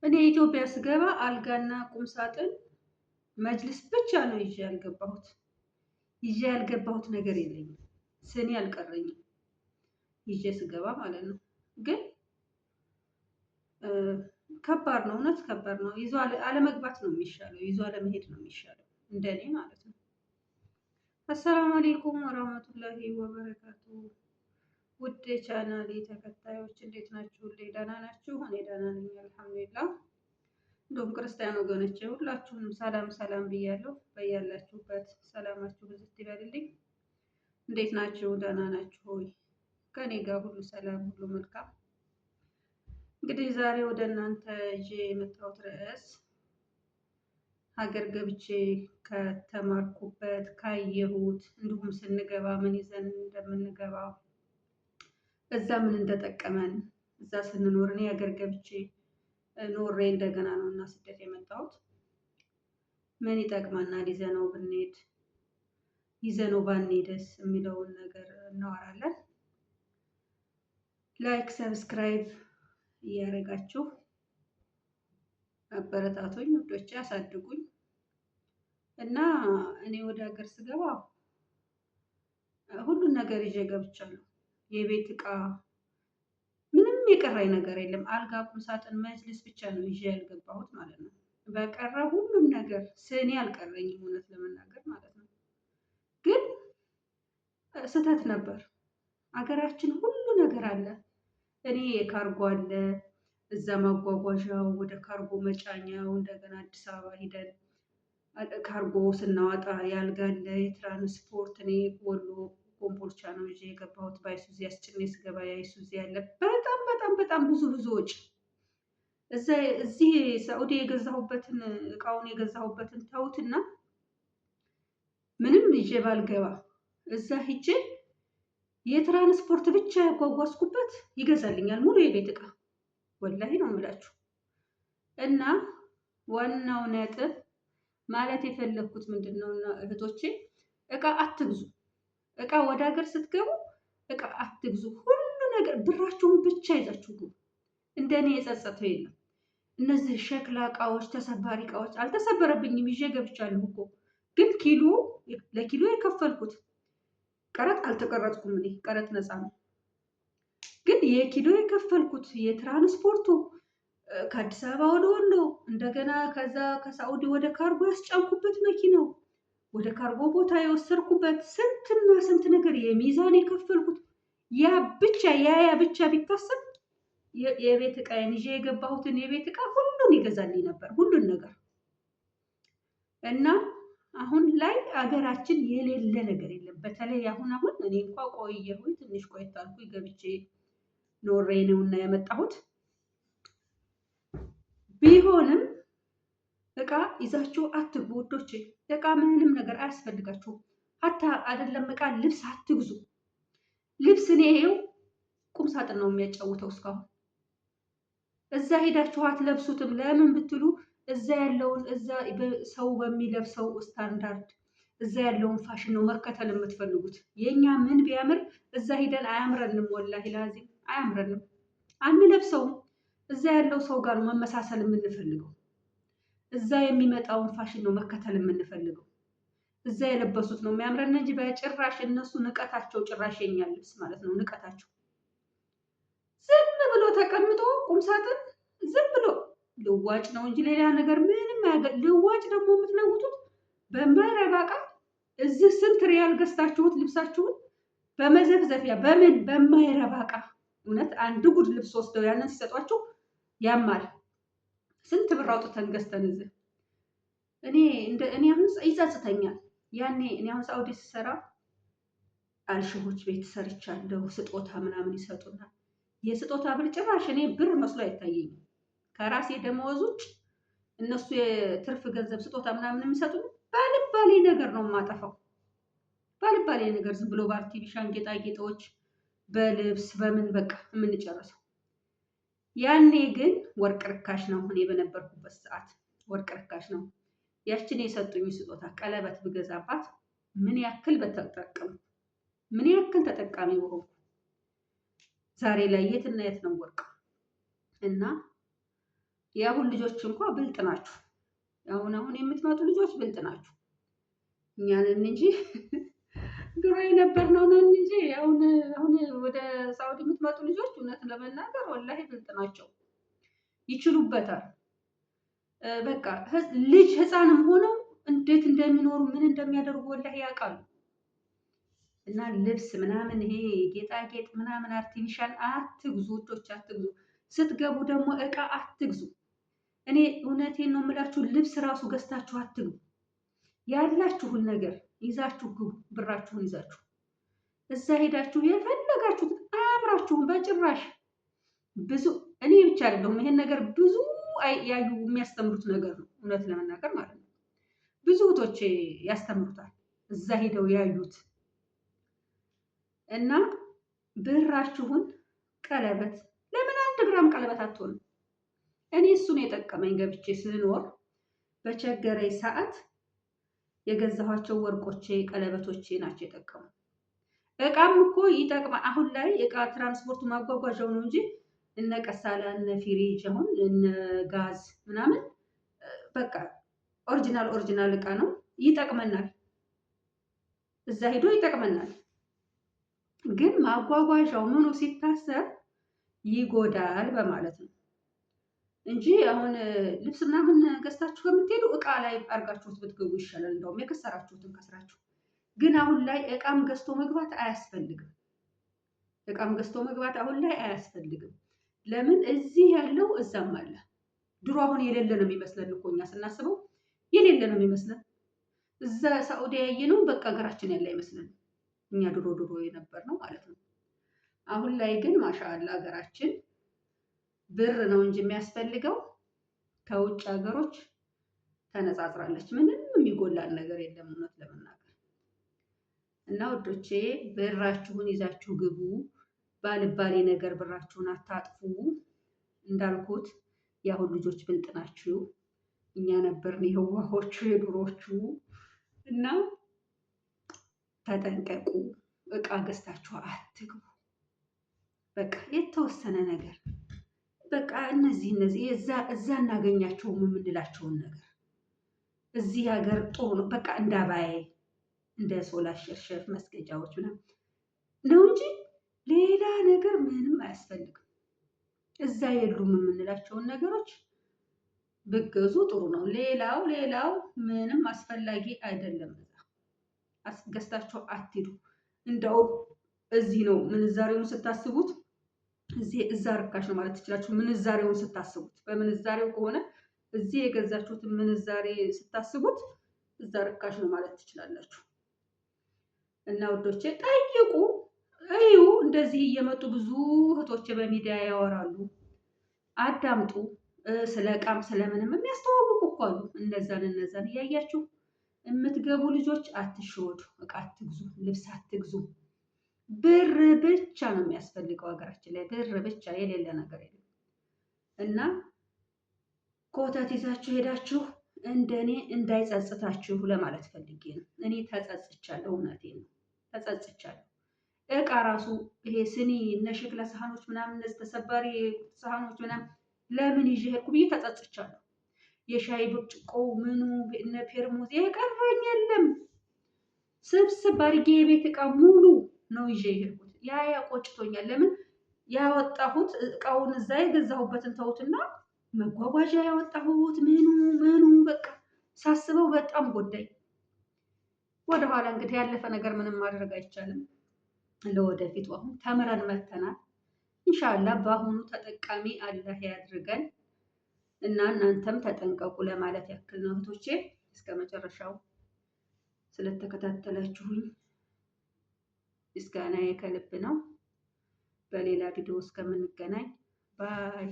እኔ ኢትዮጵያ ስገባ አልጋና ቁም ሳጥን መጅልስ ብቻ ነው ይዤ ያልገባሁት። ይዤ ያልገባሁት ነገር የለኝም። ስኒ አልቀረኝም ይዤ ስገባ ማለት ነው። ግን ከባድ ነው፣ እውነት ከባድ ነው። ይዞ አለመግባት ነው የሚሻለው፣ ይዞ አለመሄድ ነው የሚሻለው እንደኔ ማለት ነው። አሰላሙ አሌይኩም ወራህመቱላሂ ወበረካቱ። ውድ የቻናሌ ተከታዮች እንዴት ናችሁ? ሁሌ ደህና ናችሁ? እኔ ደህና ነኝ አልሐምዱሊላህ። እንዲሁም ክርስቲያን ወገኖቼ ሁላችሁንም ሰላም ሰላም ብያለሁ። በያላችሁበት ሰላማችሁ ብዝት ይበልልኝ። እንዴት ናችሁ? ደህና ናችሁ ሆይ? ከኔ ጋር ሁሉ ሰላም፣ ሁሉ መልካም። እንግዲህ ዛሬ ወደ እናንተ ይዤ የመጣሁት ርዕስ ሀገር ገብቼ ከተማርኩበት ካየሁት፣ እንዲሁም ስንገባ ምን ይዘን እንደምንገባ፣ እዛ ምን እንደጠቀመን፣ እዛ ስንኖር እኔ ሀገር ገብቼ ኖሬ እንደገና ነው እና ስደት የመጣሁት፣ ምን ይጠቅመናል ይዘነው ብንሄድ ይዘነው ባንሄድስ የሚለውን ነገር እናወራለን። Like subscribe እያደረጋችሁ አበረታቱኝ ውዶቼ፣ አሳድጉኝ። እና እኔ ወደ ሀገር ስገባ ሁሉን ነገር ይዤ ገብቻለሁ። የቤት እቃ ምንም የቀራኝ ነገር የለም። አልጋ፣ ቁም ሳጥን፣ መጅልስ ብቻ ነው ይዤ ያልገባሁት ማለት ነው። በቀረ ሁሉም ነገር ስኒ አልቀረኝም፣ እውነት ለመናገር ማለት ነው። ግን ስህተት ነበር። ሀገራችን ሁሉ ነገር አለ። እኔ የካርጎ አለ እዛ ማጓጓዣው፣ ወደ ካርጎ መጫኛው፣ እንደገና አዲስ አበባ ሂደን ካርጎ ስናወጣ ያልጋ አለ፣ የትራንስፖርት። እኔ ወሎ ኮምቦልቻ ነው ይዤ የገባሁት። በአይሱዚ አስጭኔ ስገባ የአይሱዚ አለ። በጣም በጣም በጣም ብዙ ብዙ ወጪ። እዛ እዚህ ሳኡዲ የገዛሁበትን እቃውን የገዛሁበትን ተውትና ምንም ይዤ ባልገባ እዛ ሂጄ የትራንስፖርት ብቻ ያጓጓዝኩበት ይገዛልኛል ሙሉ የቤት እቃ፣ ወላሂ ነው የምላችሁ። እና ዋናው ነጥብ ማለት የፈለግኩት ምንድን ነው እህቶቼ፣ እቃ አትግዙ። እቃ ወደ ሀገር ስትገቡ እቃ አትግዙ። ሁሉ ነገር ብራችሁን ብቻ ይዛችሁ ግቡ። እንደኔ የጸጸተው የለም። እነዚህ ሸክላ እቃዎች፣ ተሰባሪ እቃዎች አልተሰበረብኝም፣ ይዤ ገብቻለሁ እኮ፣ ግን ኪሎ ለኪሎ የከፈልኩት፣ ቀረጥ አልተቀረጥኩም እኔ፣ ቀረጥ ነፃ ነው። ግን የኪሎ የከፈልኩት፣ የትራንስፖርቱ ከአዲስ አበባ ወደ ወሎ፣ እንደገና ከዛ ከሳኡዲ ወደ ካርጎ ያስጫንኩበት መኪናው፣ ወደ ካርጎ ቦታ የወሰድኩበት ስንትና ስንት ነገር፣ የሚዛን የከፈልኩት፣ ያ ብቻ ያ ብቻ ቢታሰብ የቤት እቃዬን ይዤ የገባሁትን የቤት እቃ ሁሉን ይገዛልኝ ነበር፣ ሁሉን ነገር። እና አሁን ላይ አገራችን የሌለ ነገር የለም። በተለይ አሁን አሁን እኔ እንኳ ቆየሁኝ፣ ትንሽ ቆየት አልኩኝ፣ ገብቼ ኖሬ ነውና የመጣሁት። ቢሆንም እቃ ይዛችሁ አትግቡ ውዶቼ። እቃ ምንም ነገር አያስፈልጋችሁም። ሀታ አይደለም እቃ ልብስ አትግዙ። ልብስ እኔ ይኸው ቁም ሳጥን ነው የሚያጫውተው እስካሁን። እዛ ሄዳችሁ አትለብሱትም። ለምን ብትሉ እዛ ያለውን እዛ ሰው በሚለብሰው ስታንዳርድ እዛ ያለውን ፋሽን ነው መከተል የምትፈልጉት። የኛ ምን ቢያምር እዛ ሂደን አያምረንም፣ ወላሂ ላዚም አያምረንም፣ አንለብሰውም። እዛ ያለው ሰው ጋር ነው መመሳሰል የምንፈልገው። እዛ የሚመጣውን ፋሽን ነው መከተል የምንፈልገው። እዛ የለበሱት ነው የሚያምረን እንጂ በጭራሽ እነሱ ንቀታቸው ጭራሽ የኛ ልብስ ማለት ነው ንቀታቸው። ዝም ብሎ ተቀምጦ ቁምሳጥን ዝም ብሎ ልዋጭ ነው እንጂ ሌላ ነገር ምንም ልዋጭ ደግሞ የምትለውጡት በማይረባ ዕቃ። እዚህ ስንት ሪያል ገዝታችሁት ልብሳችሁን በመዘፍዘፊያ በምን በማይረባ ዕቃ፣ እውነት አንድ ጉድ ልብስ ወስደው ያንን ሲሰጧችሁ ያማል። ስንት ብር አውጥተን ገዝተን እዚህ እኔ እንደ እኔ አሁን ይጸጽተኛል። ያኔ እኔ አሁን ሳኡዲ ስሰራ አልሸሆች ቤት ሰርቻለሁ። ስጦታ ምናምን ይሰጡናል። የስጦታ ብር ጭራሽ እኔ ብር መስሎ አይታየኝም። ከራሴ ደመወዝ ውጭ እነሱ የትርፍ ገንዘብ ስጦታ ምናምን የሚሰጡን ባልባሌ ነገር ነው የማጠፋው። ባልባሌ ነገር ዝም ብሎ በ artificial ጌጣጌጦች፣ በልብስ፣ በምን በቃ የምንጨርሰው። ያኔ ግን ወርቅ ርካሽ ነው። እኔ በነበርኩበት ሰዓት ወርቅ ርካሽ ነው። ያችን የሰጡኝ ስጦታ ቀለበት ብገዛባት ምን ያክል በተጠቀምኩ፣ ምን ያክል ተጠቃሚ በሆንኩ። ዛሬ ላይ የትና የት ነው ወርቅ? እና የአሁን ልጆች እንኳ ብልጥ ናችሁ። አሁን አሁን የምትመጡ ልጆች ብልጥ ናችሁ። እኛ ነን እንጂ ድሮ የነበርነው ነን እንጂ አሁን አሁን ወደ ሳውዲ የምትመጡ ልጆች እውነት ለመናገር ወላሂ ብልጥ ናቸው፣ ይችሉበታል። በቃ ልጅ ህፃንም ሆነው እንዴት እንደሚኖሩ ምን እንደሚያደርጉ ወላሂ ያውቃሉ። እና ልብስ ምናምን ይሄ ጌጣጌጥ ምናምን artificial አትግዙ፣ ውዶች አትግዙ። ስትገቡ ደግሞ እቃ አትግዙ። እኔ እውነቴን ነው የምላችሁ፣ ልብስ ራሱ ገዝታችሁ አትግቡ። ያላችሁን ነገር ይዛችሁ ግቡ፣ ብራችሁን ይዛችሁ እዛ ሄዳችሁ የፈለጋችሁት አያምራችሁም በጭራሽ። ብዙ እኔ ብቻ አይደለሁም ይሄን ነገር ብዙ ያዩ የሚያስተምሩት ነገር ነው፣ እውነት ለመናገር ማለት ነው። ብዙ እህቶቼ ያስተምሩታል እዛ ሄደው ያዩት እና ብራችሁን ቀለበት ለምን 1 ግራም ቀለበት አትሆንም? እኔ እሱን የጠቀመኝ ገብቼ ስኖር በቸገረኝ ሰዓት የገዛኋቸው ወርቆቼ ቀለበቶቼ ናቸው የጠቀሙ። እቃም እኮ ይጠቅማል። አሁን ላይ እቃ ትራንስፖርቱ ማጓጓዣው ነው እንጂ እነ غسالة እነ ፍሪጅ አሁን እነ ጋዝ ምናምን በቃ original original እቃ ነው፣ ይጠቅመናል። እዛ ሄዶ ይጠቅመናል። ግን ማጓጓዣው ምኑ ሲታሰብ ይጎዳል በማለት ነው እንጂ አሁን ልብስ ምናምን ገዝታችሁ ከምትሄዱ እቃ ላይ አድርጋችሁት ብትገቡ ይሻላል። እንደውም የከሰራችሁትን ከስራችሁ። ግን አሁን ላይ እቃም ገዝቶ መግባት አያስፈልግም። እቃም ገዝቶ መግባት አሁን ላይ አያስፈልግም። ለምን እዚህ ያለው እዛም አለ። ድሮ አሁን የሌለ ነው የሚመስለን እኮ እኛ ስናስበው የሌለ ነው የሚመስለን። እዛ ሳኡዲ ያየነው በቃ ሀገራችን ያለ አይመስለን እኛ ድሮ ድሮ የነበር ነው ማለት ነው። አሁን ላይ ግን ማሻአላ ሀገራችን ብር ነው እንጂ የሚያስፈልገው ከውጭ ሀገሮች ተነጻጽራለች። ምንም የሚጎላን ነገር የለም እውነት ለመናገር እና ውዶቼ ብራችሁን ይዛችሁ ግቡ። ባልባሌ ነገር ብራችሁን አታጥፉ። እንዳልኩት የአሁን ልጆች ብልጥ ናችሁ። እኛ ነበርን የዋሆቹ የድሮቹ እና ተጠንቀቁ። እቃ ገዝታችሁ አትግቡ። በቃ የተወሰነ ነገር በቃ እነዚህ እነዚህ እዛ እናገኛቸውም የምንላቸውን ነገር እዚህ ሀገር ጥሩ ነው። በቃ እንደ አባዬ እንደ ሶላ ሸርሸፍ መስገጃዎች ምናምን ነው እንጂ ሌላ ነገር ምንም አያስፈልግም። እዛ የሉም የምንላቸውን ነገሮች ብገዙ ጥሩ ነው። ሌላው ሌላው ምንም አስፈላጊ አይደለም። እዛ ገዝታችሁ አትሂዱ። እንደው እዚህ ነው ምንዛሬውን ስታስቡት እዚህ እዛ ርካሽ ነው ማለት ትችላችሁ። ምንዛሬውን ስታስቡት በምንዛሬው ከሆነ እዚህ የገዛችሁትን ምንዛሬ ስታስቡት እዛ ርካሽ ነው ማለት ትችላላችሁ። እና ውዶቼ ጠይቁ፣ እዩ። እንደዚህ እየመጡ ብዙ እህቶቼ በሚዲያ ያወራሉ። አዳምጡ። ስለ እቃም ስለምንም የሚያስተዋውቁ እኮ አሉ። እነዛን እነዛን እያያችሁ የምትገቡ ልጆች አትሸወዱ። እቃ አትግዙ፣ ልብስ አትግዙ። ብር ብቻ ነው የሚያስፈልገው ሀገራችን ላይ ብር ብቻ፣ የሌለ ነገር የለም። እና ኮተት ይዛችሁ ሄዳችሁ እንደኔ እንዳይጸጽታችሁ ለማለት ፈልጌ ነው። እኔ ተጸጽቻለሁ፣ እውነቴን ነው ተጸጽቻለሁ። እቃ ራሱ ይሄ ስኒ እነ ሸክላ ሳህኖች ምናምን እነዚህ ተሰባሪ ሳህኖች ምናምን ለምን ይዤ ሄድኩ ብዬ ተጸጽቻለሁ። የሻይ ብርጭቆ ምኑ እነ ፔርሙዝ የቀረኝ የለም። ስብስብ አድርጌ የቤት እቃ ሙሉ ነው ይዤ የሄድኩት። ያ ያቆጭቶኛል። ለምን ያወጣሁት እቃውን እዛ የገዛሁበትን ተውትና መጓጓዣ ያወጣሁት ምኑ ምኑ በቃ ሳስበው በጣም ጎዳኝ። ወደኋላ እንግዲህ ያለፈ ነገር ምንም ማድረግ አይቻልም። ለወደፊቱ አሁን ተምረን መተናል። ኢንሻአላህ በአሁኑ ተጠቃሚ አላህ ያድርገን እና እናንተም ተጠንቀቁ ለማለት ያክል ነው እህቶቼ። እስከ መጨረሻው ስለተከታተላችሁኝ ምስጋናዬ ከልብ ነው። በሌላ ቪዲዮ እስከምንገናኝ bye።